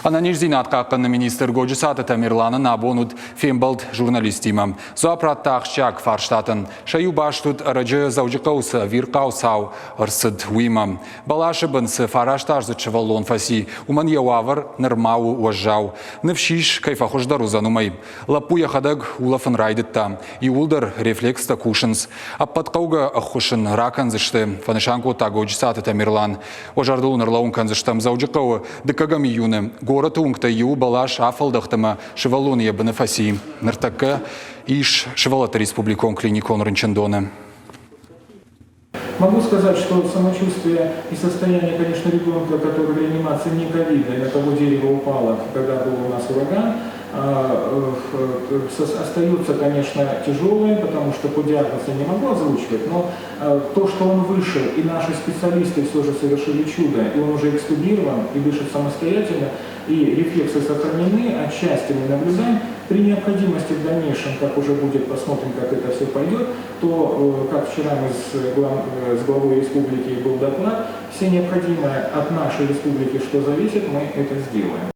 Ӕнӕниздзинад хъахъхъӕныны министр Годжысаты Тамерланӕн абон уыд фембӕлд журналисттимӕ. Дзуапп радта ахсджиаг фарстатӕн. Сӕ иу баст уыд ӕрӕджы Дзӕуджыхъӕуы цы ӕвирхъау цау ӕрцыд, уыимӕ. Бӕласы бын цы фарастаздзыд сывӕллон фӕци, уымӕн йӕ уавӕр нырма у уӕззау. Ныфс ис, кӕй фӕхуыздӕр уыдзӕн, уымӕй. Лӕппу йӕхӕдӕг улӕфын райдыдта. Иууылдӕр рефлекстӕ кусынц. Ӕппӕт хъӕугӕ ӕххуыс ын ракӕндзысты, фӕнысан кодта Годжысаты Тамерлан. Уӕ зӕрдыл уын ӕрлӕууын кӕндзыстӕм Дзӕуджыхъӕуы дыккӕгӕм июны горӕты уынгтӕй иуы бӕлас афӕлдӕхт ӕмӕ сывӕллон йӕ быны фӕци. Ныртӕккӕ ис сывӕллӕтты республикон клиникон рынчындоны. Могу сказать, что самочувствие и состояние, конечно, ребенка, который в реанимации не ковидное, на кого дерево упало, когда был у нас ураган, остаются, конечно, тяжелые, потому что по диагнозу я не могу озвучивать, но то, что он вышел, и наши специалисты все же совершили чудо, и он уже экстубирован, и дышит самостоятельно, и рефлексы сохранены, отчасти мы наблюдаем. При необходимости в дальнейшем, как уже будет, посмотрим, как это все пойдет, то, как вчера мы с главой республики был доклад, все необходимое от нашей республики, что зависит, мы это сделаем.